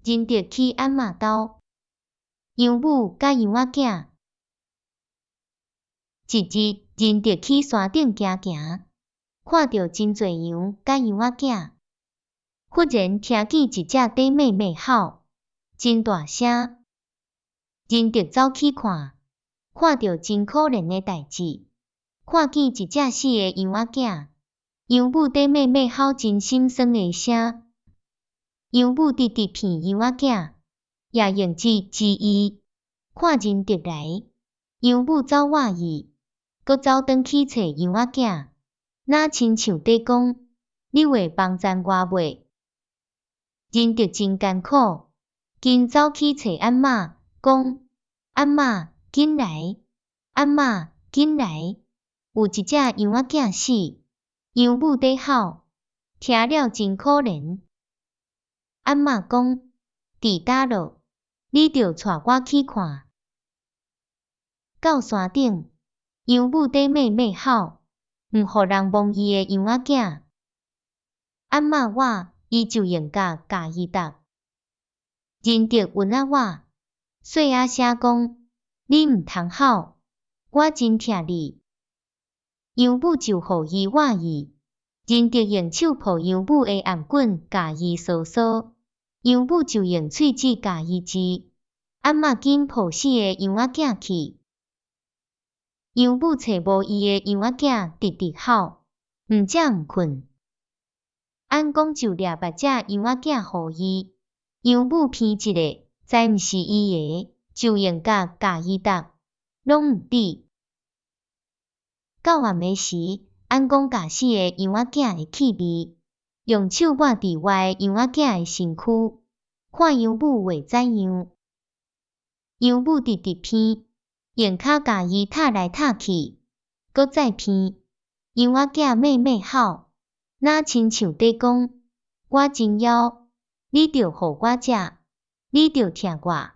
仁德去按嬷兜，楊母佮羊仔囝。一日，仁德去山頂行行，看著真濟羊佮羊仔囝。忽然聽見一隻佇咩咩吼，真大聲。仁德走去看，看著真可憐的代誌，看見一隻死的羊仔囝，羊母佇咩咩吼真心酸的聲。羊母直直鼻羊仔囝，也用舌舌伊，看仁德來，羊母走倚伊，閣走轉去揣羊仔囝，若親像佇講，你會幫贊我袂？仁德真艱苦，緊走去揣按嬷，講：按嬷，緊來！按嬷，緊來！有一隻羊仔囝死，羊母佇吼，聽了真可憐。按嬷講：佇佗落，你著帶我去看。到山頂，羊母佇咩咩吼，毋予人摸伊的羊仔囝。按嬷倚，伊就用鉸共伊踏。仁德問仔我，細仔聲講：你毋通吼，我真疼你。羊母就予伊倚伊，仁德用手抱羊母的頷頸，共伊搔搔。羊母就用喙舌共伊舌。按嬷緊抱死的羊仔囝去。羊母揣無伊的羊仔囝，直直吼，毋食毋睏。按公就掠別隻羊仔囝予伊，羊母鼻一下，知毋是伊的，就用鉸共伊踏，攏毋止。到暗暝時，按公共死的羊仔囝的氣味，用手抹佇活的羊仔囝的身軀，看羊母會怎樣。羊母直直鼻，用跤共伊踏來踏去，閣再鼻，羊仔囝咩咩吼，若親像佇講，我真枵，你著予我食，你著疼我。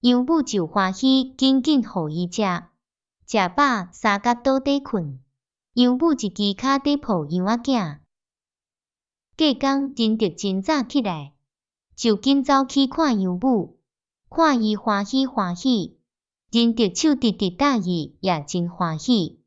羊母就歡喜，緊緊予伊食，食飽相佮倒底睏。羊母一支跤佇抱羊仔囝。隔工仁德真早起來，就緊走去看羊母，看伊歡喜歡喜，仁德手直直搭伊，也真歡喜。